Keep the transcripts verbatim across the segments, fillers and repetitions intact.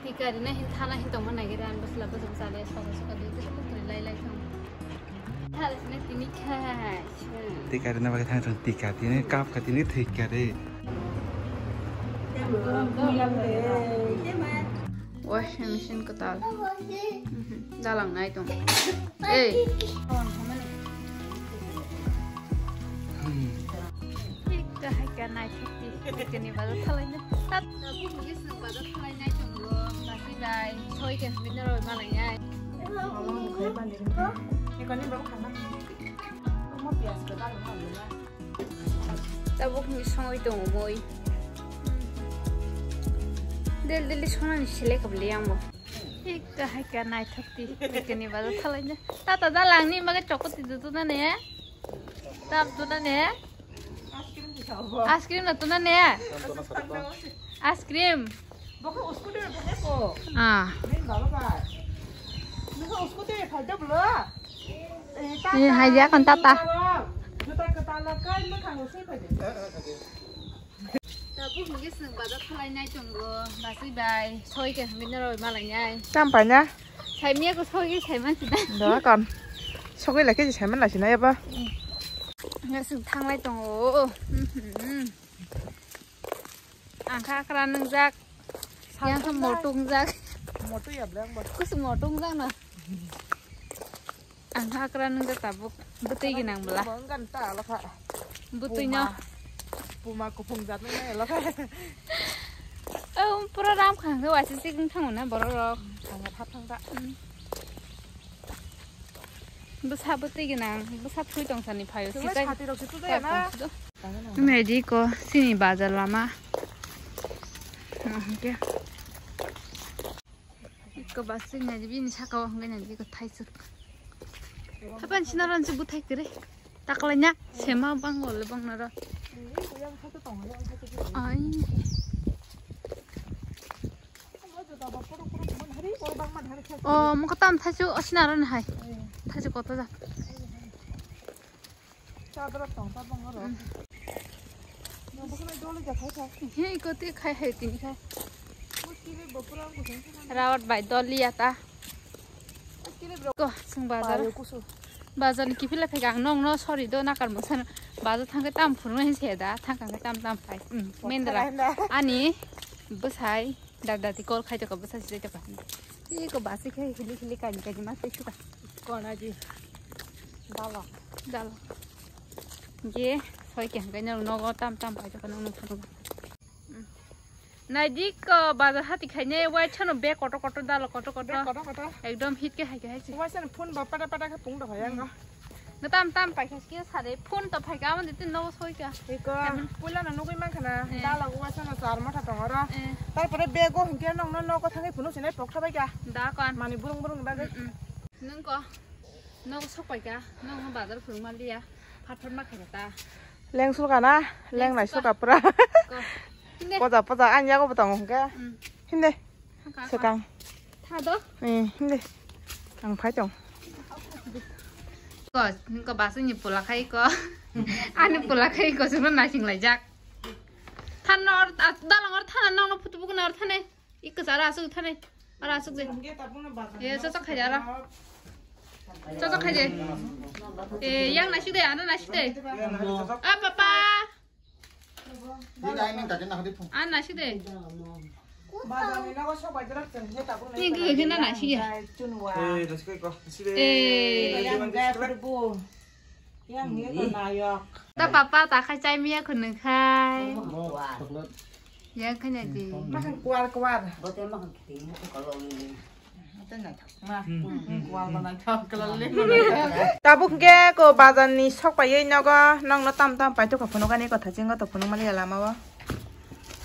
Tika rina hin thana hin tongma naigira, ang bwsla bwswk chale soka soka dui dui mukri lai lai thang. Thal sini tini khai. Tika rina bagwi thang thang tika tini kap ka tini thika re. Washing machine kwtal. Mhm. Dalang nai tong. Ei. Hmm. Tika hai ka nai thak ti. Kini bazar thalai na. Tat. Bugi sini bazar thalai nai tongo. Basi bai. Soi ke bini roi malai nai. Ni kani bro khana. Mo pias ka dal ma. Tabuk ni songwi tongo moi. Del del sonani selek bli ang bo. Ekka hai ka naithok ti. Ekani bazar thalai na. Tata dalang ni mage chokoti dutu na ne. Tap tu na ne. Ice cream na tu na ne. Ice cream. Bokhe uskute bokhe ko. Ah. Min baba ba. Bokhe uskute phai da blo. Eh, hai ya kon tata. Juta kwtal la kai ma khango sui phai de. Tabuk ni sing bazar thalai nai tongo. Basi bai soi ke hami na roi malai nai. Tam pai na? Sai miya ko soi ke sai man sida. Da kon. Sogwi lai ke sai man lai sina ya ba. Nga sing thanglai tongo. Mhm. Ang kha akra nungjak. Yang kha moto wngjak. Moto ya blang ba. Kus moto wngjak na. Ang kha akra nungjak tabuk. Bwtwi gwnang bwla. Bwtwi no. Puma kuphung jat nang nai lokha. Oh, pura ram khang khe waisa sikung thango na borok rok. Ang kha thang da. Bwsa bwtwi gwnang, bwsa thwi tong sani phaio. Sini sati rok se tu jaya na. Naidi ko sini bazar lama. Hwnkhe. Iko basing naidi bini saka o hwnkhe naidi ko thaisuk. Hapan sina ran se bwthai kwrwi. Taklai na sema bang wale bang naro. Ai. Oh, muka tam thaisu asina ran hai. Thaisu koto ja. He, iko te khai hai tini khai. Rawat bai doli ya ta. Ko, sung bazar. Bazar ni kiphila phai ang nong no sorry do nakar mo san. Bazar thangke tam phuru hin se da, thangke tam tam phai. Hmm, mendra. Ani bwsai. Dal dal ti call khai to ka bwsa si to ka. Ti ko basi khai hili hili kai kai ma te suka. Kona ji. Dalo. Dalo. Je soi ke hangkai no nogo tam tam pai to ka no no. Nai dik ko bazar hati khai ne wai chano be koto koto dalo koto koto. Be koto koto. Ekdom hit ke hai ke hai si. Wai chano phone ba pada pada ke pung do hai ang. Tam tam paikha khe sade phone to phaika amon ditin nogo soika. Iko puila no nugui mankha na. Eh. Dala uwa sana char motha tongoro. Eh. Tarpore bego hinkhe nongno nogo thangwi phunuk sinai pokha baika. Da kon. Mani burung burung bagwi. Mm, mm. Nung ko nogo sok paika. Nongno bazar phunuk ma liya. Phat phat ma khaika ta. Leng sulka na, leng nai sulka pura. Ko. Hinde. Poja poja ang yago bo tongo hinkhe. Mm. Hinde. Swkang. Tha do? Eh, hindi. Ang phai tong. Ko, ko basing ni pula khai ko. Ani pula khai ko, sungno nasing lai jak. Than no or, dalang or than no no phutu bukna or thane. Ik sara asuk thane. Ara asuk de. Ye, so so khai jara. So so khai de. Eh, yang nasik de, ano nasik de. Ah, papa. Ani nasik de. Ni gigi na nasik ya. Eh, nasik ko. Eh. Ta papa ta khai chai miya khunu khai. Yang khanya di. Makan kuar kuar. Tabuk hwnkhe ko bazar ni sok paiwi nogo nokno tam tam paithok kha phunukani kotha chwng kotha phunukmani lama o.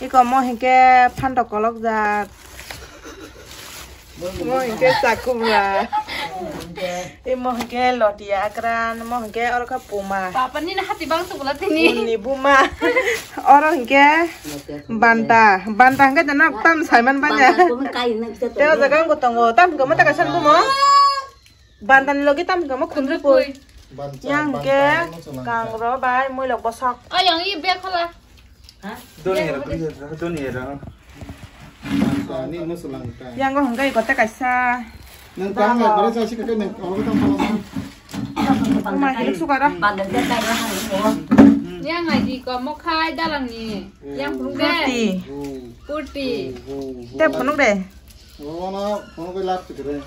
Iko mo hwnkhe phantok kolok jak. Mo hwnkhe chakubra. Imo hwnkhe lotia akran, mo hwnkhe oro kha puma. Papa ni na hati bang tubula tini. Ni buma. Oro hwnkhe banta. Banta hwnkhe jana tam saiman banya. Teo jaga ang tongo. Tam hwnkhe mo taka san bumo. Bantani logi tam kamo khundri pui. Yang ke kangro bai moi lok bosok. Ay, yang i bag khala. Doni era, doni era. Yang go hwnkhe iko tei kaisa. Nang tang nai, bere sa si kake nang, oh, kita malam. Uma hilik sukara. Yang ngaji ko mokhai dalangni. Yang phunuk de. Purti. Purti. Te phunuk de. Oh, no, phunuk de lap tikre.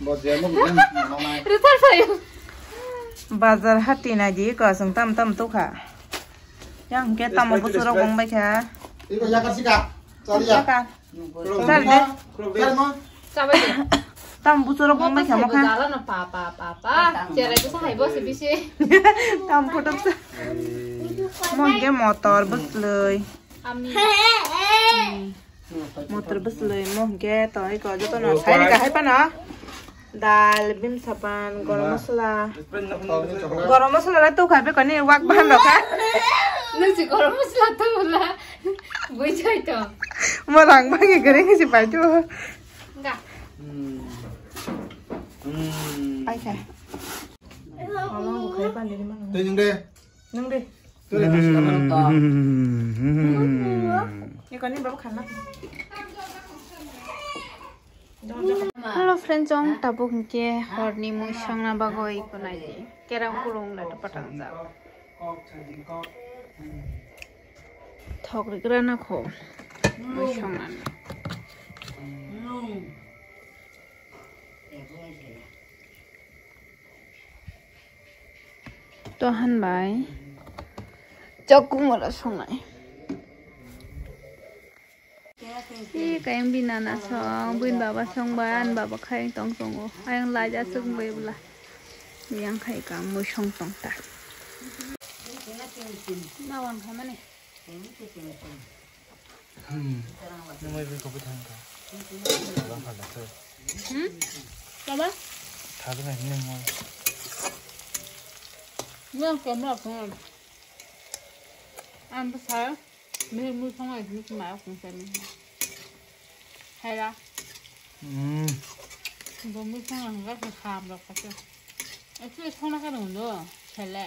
Bazar mo bikin mana mai. Rutar sayo. Bazar hati naidi ko asung tam tam tukha. Yang ke tam busurok bong bai kha. Iko yakar sika. Chali ya. Sar de. Sar ma. Sabai de. Tam busurok bong bai kha mo kha. Jala no pa pa pa pa. Jere to sahai bo si bisi. Tam photo sa. Mo hwnkhe motor bwslwi. Ami. Motor bwslwi mo hwnkhe to iko joto no sai kahai pano. Dal, bim sapan, gorom masala. Gorom masala la tu khabe kani wak bahan rok ha. Nung si gorom masala tu la. Bui jai to. Mo rang bangi goreng si pai tu. Enggak. Hmm. Hmm. Pai kha. Tei nung de. Nung de. Tei de. Ni kani babu khanna. Hello friends, chwng tabuk hwnkhe horni mui songna bagwi iko naidi. Kerang kulung lato patang jak. Thok rigra na kho. Mui songnani. To han bai. Chok kung ora songnai. Ih, kayang bini nana song, bini baba song ba, ani baba khai tong tongo. Ayang laja sung bai bwla. Yang khai ka mui song tong ta. Nawang khamani. Hmm. Nung bai bai kopi thang ka. Baba kha da se. Hmm? Baba? Tha da nai nung mo. Nung ko ma ko. Am bwsa. Mihik mui song ai mihik ma kung sa mihik. Hai da. Hmm. Bo mui song ang ga kham rok ka se. Ai tu song na ka dong do. Chele.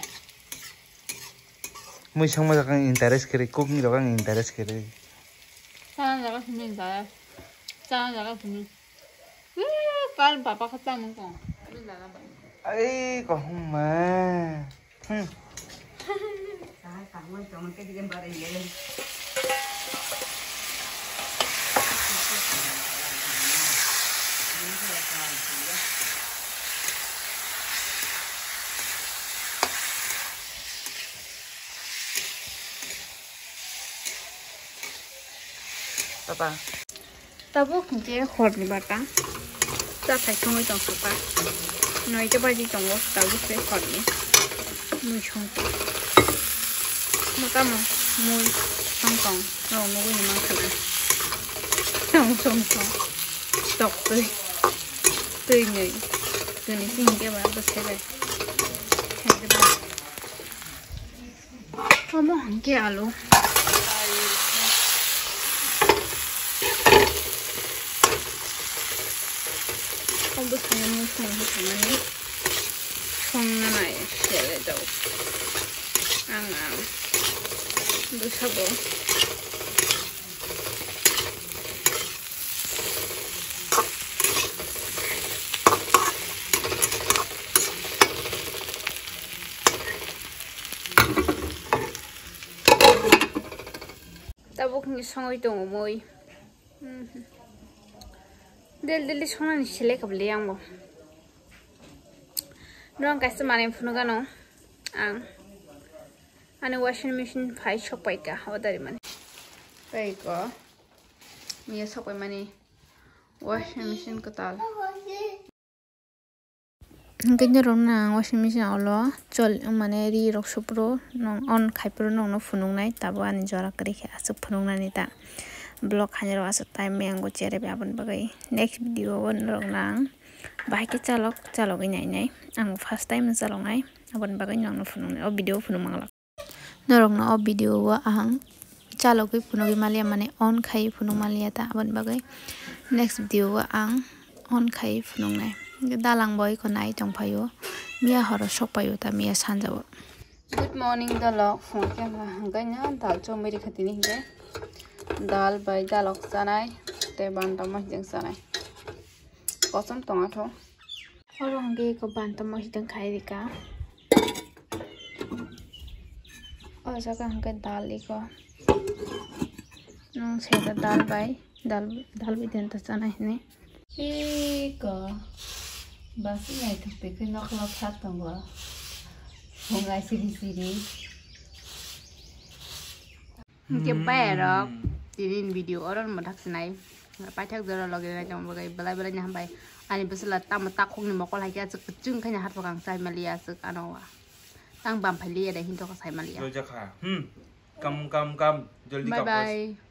Mui song ma ang interest kiri, cooking rok ang interest kiri. Sana jaga simi jaga. Sana jaga simi. Wih, kal bapa kata mung kong. Ini jaga ba. Ai, kohong ma. Hmm. Papa. Tabuk hwnkhe horni bata. Chathai songwi tong suka. Noita baji tongo tabuk se horni. Mui song tong. Motamo mui song tong. Rong nugui ni mankha na. Song song song. Tok twi. Twi nwi. Twi ni sing ke ba bwsai bai. Khaide ba. Omo hwnkhe alu. Obo songmani, songmani, songna nai sele dao. Ang, ang. Bwsabo. Tabuk ni songwi tongo mui. Mhm. Del del songnani selek kabli ang bo. Norok kaisa manwi phunukgano ang. Ani washing machine phai sokpaikha, o dari mani. Tei ko. Miya sokpaimani washing machine kwtal. Hwnkhe norokno ang washing machine o ulo chol, mane ri rok supro, nong on khai phuru nongno phunuknai, tabuk ani jora kwrwi khe aswk phunuknani ta. Vlog khainai rok aswk time yango cherebe, aboni bagwi next video o norokno ang bahai khe chalok, chalogwi nainai. Ang first time chaloknai, aboni bagwi nongno phunuknai, o video phunuk manglak. Norokno o video o ang chalogwi phunugwi maliya, mane on khai phunuk maliya ta, aboni bagwi next video o ang on khai phunuknai. Dalang bo iko nai tongphaio, miya horo sokpaio ta, miya sanjao. Good morning, dalok. Phung khe ma hwnkhe no dal chomwi rikha tini hwnkhe. Dal bai dalok chanai. Tei bantamo hijeng sanai. Kosom tonga tho. Oro hwnkhe eko bantamo hijeng khai rika. O jaga hwnkhe dal eko. Nwng seta dal bai, dal, dal bai denta chanai hwnwi. Eko. Basi naithok twi khe nokla kha tongo. Phungai siri siri. Hwnkhe bayarok, tini video oro no mwthak sinai. Paithak jora logi nai tongma bagwi belai belai ni hambai. Ani bwswla tamo takhukni mokol hai khe aswk kwchwng khaina hathok ang chai maliya aswk ano wa. Tang bam phai liya dai hinto ko sai maliya. Jojakha. Hmm. Kam, kam, kam. Joldi Bye kam kos. Bye.